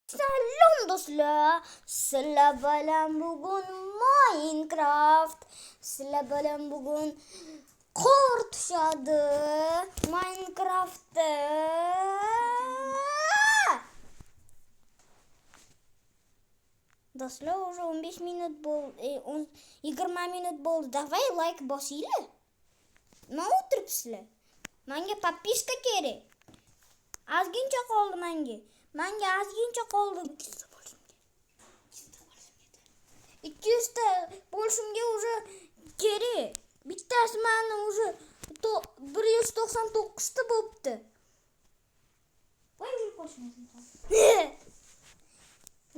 Salom do'stlar, sizlar bilan bugun Minecraft. Sizlar bilan bugun qor tushadi Minecraftda. Do'stlar, уже 15 minut bo'ldi, 20 minut bo'ldi. Давай like bosinglar. Nima o'tiribsizlar? Menga подписка kerak. Ozgincha qoldi menga. Menga ozgincha qoldi. 200 ta bo'lishimga уже kerak. Bittasi mani уже 199 ta bo'libdi. Voy, o'lib qolishim mumkin.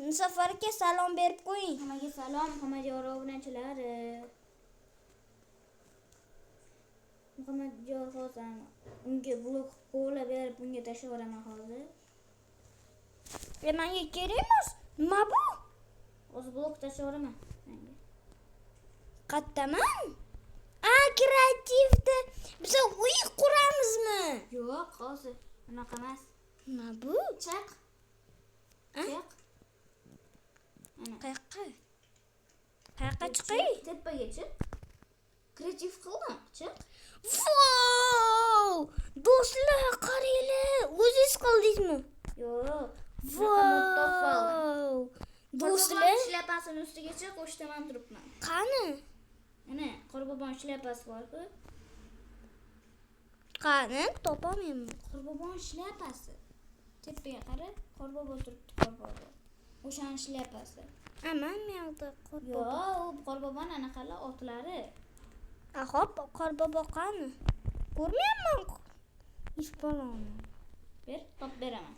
Musafar aka, salom berib qo'ying. Hammaga salom, hammaga obunachilari. Muhammadjon hozir unga blok qo'la berib, unga tashlab yuboraman hozir. Menga kerak emas. Nima bu? Hozir blok tashlab yuboraman. Menga. Qayerdaman? A, kreativda biz uy quramizmi? Yo'q, hozir unaqa emas. Nima bu? Chiq. A? Chiq. Ana. Qayoqqa? Qayoqqa chiqay? Tepaga chiq. Kreativ qildim. Chiq. Vau! Do'stlar, qaranglar. O'zingiz qildingizmi? Yo'q. Vau! Do'stlar, shlyapasini ustiga chiq, o'shda man turibman. Qani? Ana, Qorbobon shlyapasi bor-ku. Qani? Topolmayman. Qorbobon shlyapasi. Tepaga qara, Qorbobo turibdi, Qorbobo. O'shani shlyapasi. A, man bu yoqda Qorbobo. Yo'q, u Qorbobon anaqalar otlari. A, hop, Qorbobo qani? Ko'rmayapman. Ishpaloni. Ber, topib beraman.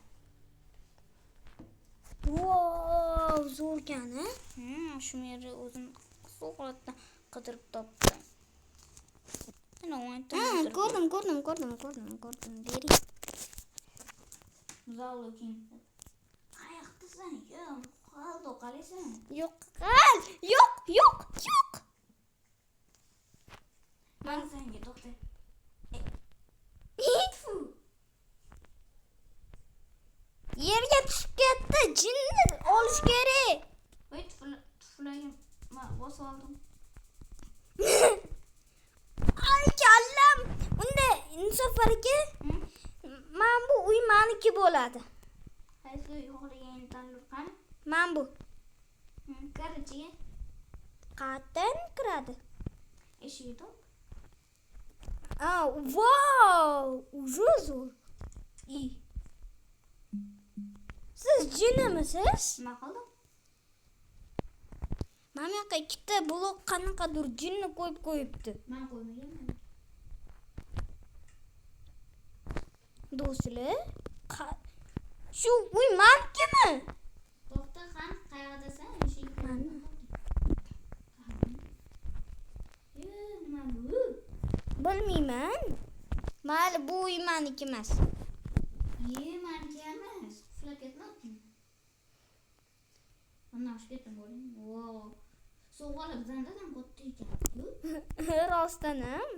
Vau, zo'rkan, a? Shu yerda o'zim holatda qidirib topdim. Ana, o'nta. Ha, ko'rdim, ko'rdim, ko'rdim, ko'rdim, ko'rdim. Bering. Zalluking. Qayoqdasan? Yo'q, qaldo qaraysan. Yo'q, qal. Yo'q, yo'q, yo'q. Man senga to'xta. Tfu. Yerga tushib ketdi. Jinni olish kerak. Voy, tuflagim bosib oldim. Ay, kallam. Unda Insofar aka, man bu uy meniki bo'ladi. Qaysi uy xohlagan tanlur qani? Man bu. Kir ichiga. Qayerdan kiradi? Eshigi top. A, vau, уже zo'r. I. Siz jinnimisiz? Nima qildim? Mana bu yoqqa ikkita blok qanaqadir jinni qo'yib qo'yibdi. Men qo'ymaganman. Do'stlar, shu uy menikimi? To'xta, qani qayerdasan? Eshigi Mana. Nima bu? Bilmayman. Mayli, bu uy meniki emas. Ye, meniki emas. Qulab ketmabdimi? Undan oshib ketdim, bo'ling. Vau. Sovg'alar bizdan ham katta ekan. Rostdan ham.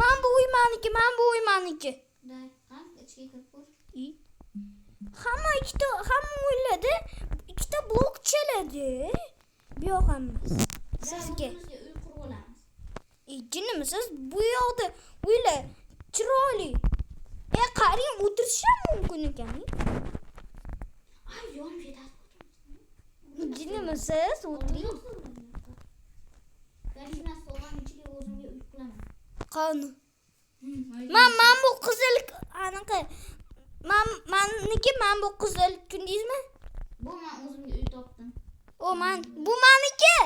Man bu uy meniki, man bu uy meniki. Day, qani ichiga kirib ko'r. Hamma ikkita, hamma uylarda ikkita blok chaladi. Bu yoq emas. Sizga. O'zimizga uy qurib olamiz. Jinnimisiz? Bu yoqda uylar chiroyli. Qarang, o'tirish ham mumkin ekan. Ay, yonib ketadi. Jinnimisiz? O'tiring. Garishmas sovg'ani ichiga o'zimga uy qilaman. Qani? Man bu qizil anaqa. Man maniki, man bu qizil, tushundingizmi? Bu man o'zimga uy topdim. O, man bu maniki.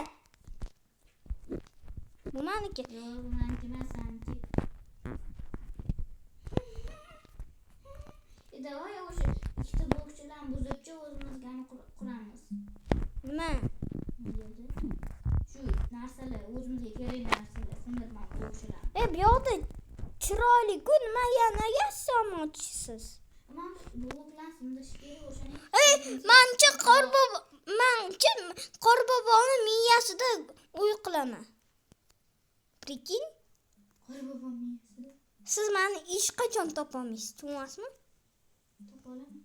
Bu maniki. Yo'q, bu maniki emas, seniki. Давай o'sha ikkita blokchalarni buzibcha o'zimizga quramiz. Nima? Shu narsalar, o'zimizga kerak narsalar, sindirma blokchalar. Bu yoqda chiroyli-ku, nima yana yasamoqchisiz? Man bloklarni sindirish kerak o'shani. Manchi Qorbobo, manchi Qorboboni miyasida uy qilaman. Прикинь? Qorbobo miyasida. Siz meni hech qachon topolmaysiz, tushunyapsizmi? Topa olaman.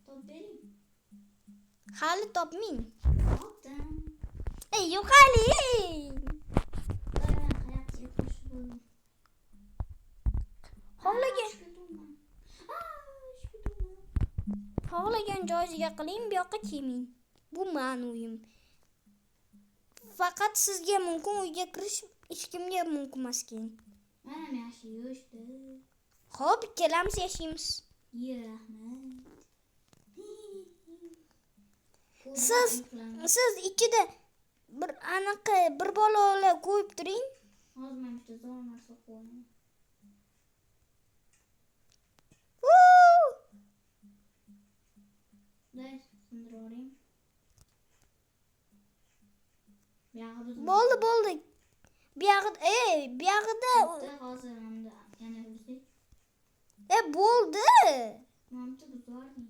Topib bering. Hali topming. Topdim. Ey, yo'qoling. Ben qayoqqa qo'shib bo'ldim. Hovliga, Tushib. Tushib. Xohlagan joyingizga qiling, bu yoqqa kelmang. Bu mani uyim. Faqat sizga mumkin uyga kirish, hech kimga mumkin emas keyin. Manam yaxshi yurishdi. Xo'p, ikkalamiz yashaymiz. Ye rahmat. Siz ichida bir anaqa bir bolalar qo'yib turing. Hozir men bitta zo'r narsa qo'yaman. Huu! Day sindiravering. Buyog'i buzildi. Bo'ldi, bo'ldi. Buyog'ida, buyog'ida, Bitta hozir mana yana buzdik. Bo'ldi. Mana bitta buzib yubording.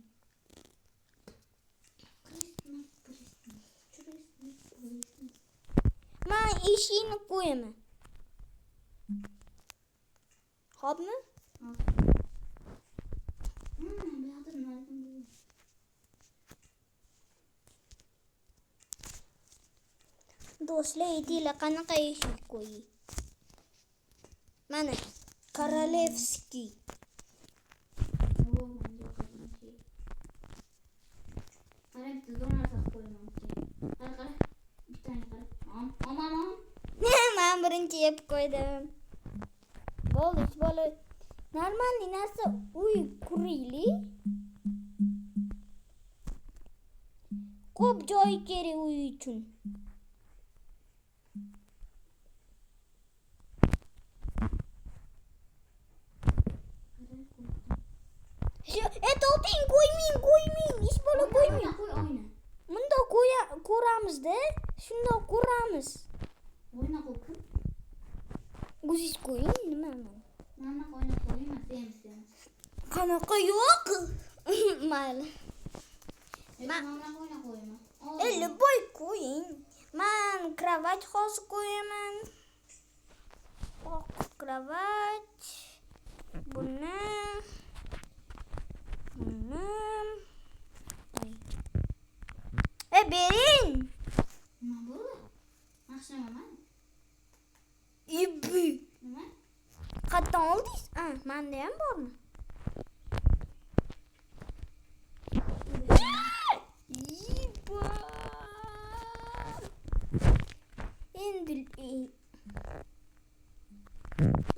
Christmas, Christmas, Christmas, Christmas. Men eshikni qo'yaman. Xo'pmi? Hozir. Bu yoqda nimadir bor. Do'stlar, aytinglar, qanaqa eshik qo'yay? Mana Королевский. Oo, menda yo'q şey. Qara, bitta zo'r narsa qilib qo'yaman. Qara, qara. Bittani qara. Om, om, om, om. Men birinchi yeb qo'ydim. Bo'ldi, hech bola нормальный narsa uy quraylik. Ko'p joy kerak uy uchun. Qara, qo'ydim. Shu, to'xtang, qo'ymang, qo'ymang, hech bola qo'ymang. Qo'y, oyna. Bundoq qo'ya ko'ramizda, shundoq ko'ramiz. Oyna qo'y. O'zingiz qo'ying, nima mana. Mana oyna qo'yma, semiz, semiz. Qanaqa yo'q? Mayli. Mana oyna qo'yma. Любой qo'ying. Man кровать hozir qo'yaman. Oq кровать. Buni. Buni. Ay. Bering. Nima bo'ldi? Naqshlamaman. Ibi. Nima? Qayerdan oldingiz? Ha, menda ham bormi? Iba. Endi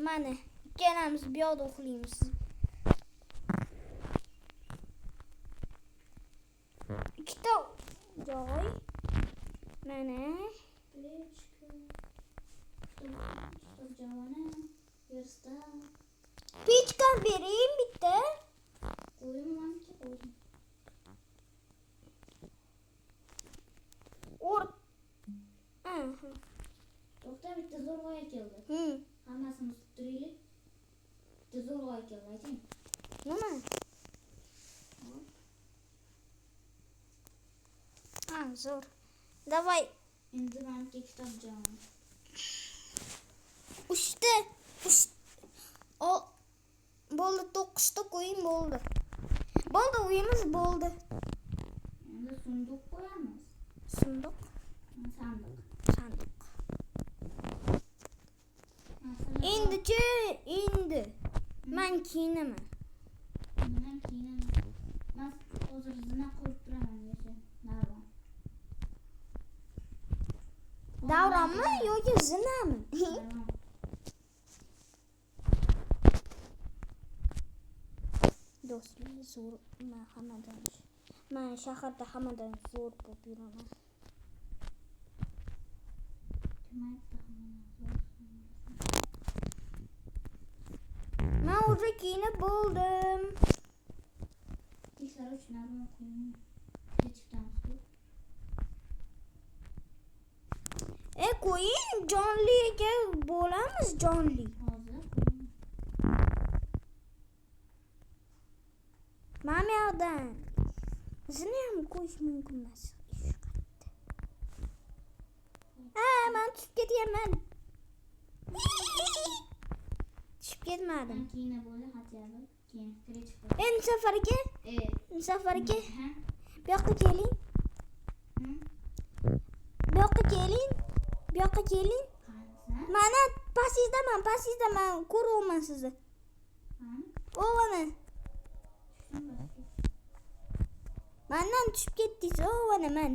mana ikkalamiz bu yoqda uxlaymiz. Ikkita joy. Mana. Plechka. Kitob javoni. Верстак. Pechka bering bitta. Qo'ydim manimcha qo'ydim. O'r. Aha. To'xta, bitta zo'r g'oya keldi. Hammasini tutib turaylik. Bitta zo'r g'oya keldi, ayting. Nima? Ha, zo'r. Давай. Endi manimcha kitob javoni. Uchta, uch. O, bo'ldi, to'qqizta qo'ying bo'ldi. Bo'ldi, uyimiz bo'ldi. Endi sunduq qo'yamiz. Sunduq, Sandiq. Sandiq. Masalan, Endichi, endi man kiyinaman. Men ham kiyinaman. Man hozir zina qurib turaman o'sha davron. Davronmi yoki zinami? Davron. Do'stlar, zo'r, man hammadan, man shaharda hammadan zo'r bo'lib yuraman. Kim aytdi hammadan zo'r? Man уже kiyinib bo'ldim. Tekshiruvchi narvon qo'ying. Kechikamiz-ku. Qo'ying, jonliga bo'lamiz, jonli. Hozir qo'ying. Mana bu yoqdan. Zina ham qo'yish mumkin emas. Ish qayerda? Ha, man tushib ketyapman. Tushib ketmadim. Man kiyinib bo'ldi, хотя бы. Keyin kirib chiqib. Endi safarga, E, safarga ha? bu yoqqa keling. man pastingizda man ko'ryapman sizni. Mana O mana. tushdim pastga. Mandan tushib ketdingiz. O mana man.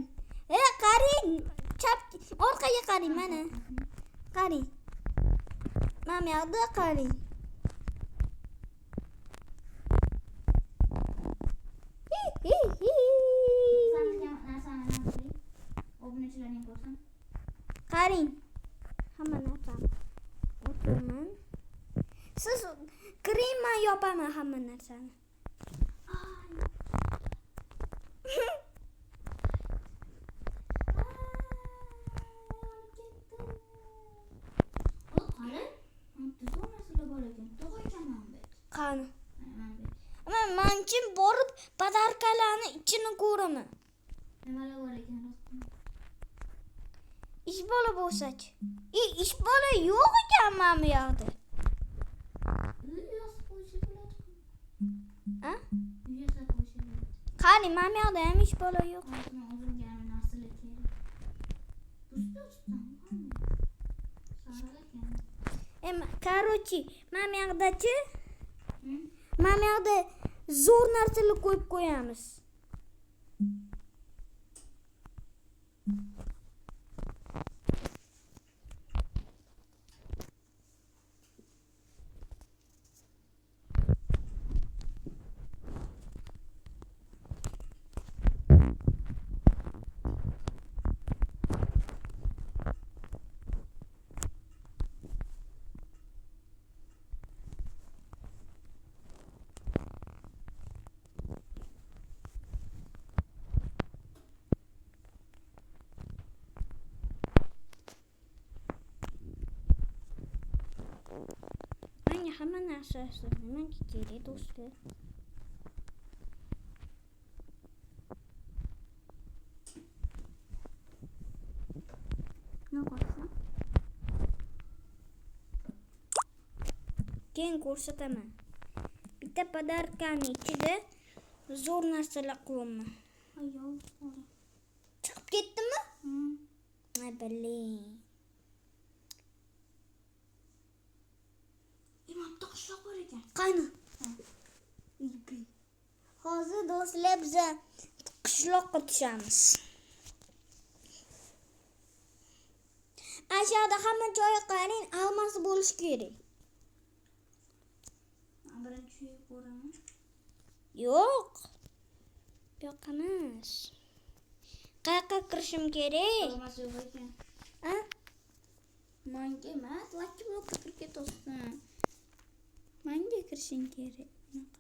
E, qarang, chap orqaga qarang mana. Qarang. Mana bu yoqda qarang. Hi, hi, hi. Sandiqqa narsani nima qiling? Obunachilarning ko'rsin. Qarang. Hamma narsani o'tiraman. Siz kiring, man yopaman hamma narsani. Ay. O qara, bitta zo'r narsalar bor ekan. Tog'a ekan mana bu. Qani? Mana bu. Ama manchim borib подарка larni ichini ko'raman. Nimalar bor ekan rostdan? Ish bola bo'lsachi. E, ish bola yo'q ekan mana bu yoqda. Uy yasab qo'ysa bo'ladi. A? Uy yasab qo'ysa bo'ladi. Qani, mana bu yoqda ham ish bola yo'q. Hozir man o'zimga ham narsalar kerak. Pust ochdim. Sariq ekan. Короче, mana bu yoqdachi, Hı? mana bu yoqda zo'r narsalar qo'yib qo'yamiz. Menga hamma narsasi nimaga kerak, do'stlar? Nima qo'ysan? Keyin ko'rsataman. Bitta подарка ni ichida zo'r narsalar qo'yaman. Ayol. Qora. Chiqib ketdimi? Hı. Ay, блин. Mana bitta qishloq bor ekan. Qani? Hozir do'stlar biza qishloqqa tushamiz. Aşağıda hamma joyi qarang, almasi bo'lishi kerak. Man birinchi uyga ko'raman. Yo'q. Bu yoqqa emas. Qayoqqa kirishim kerak? Olmos yo'q ekan. A? Manga emas, Lucky Blockka kirib ketyapsan. Manga kirishing kerak. Bunaqa.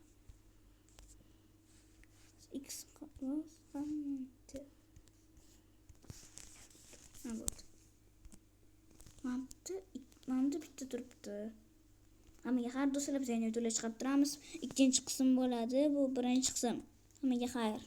X bosgan T. Ha, bo'ldi. Mana bu bitta turibdi. Hammaga xayr do'stlar, biz yangi videolar chiqarib turamiz. Ikkinchi qism bo'ladi. Bu birinchi qism. Hammaga xayr.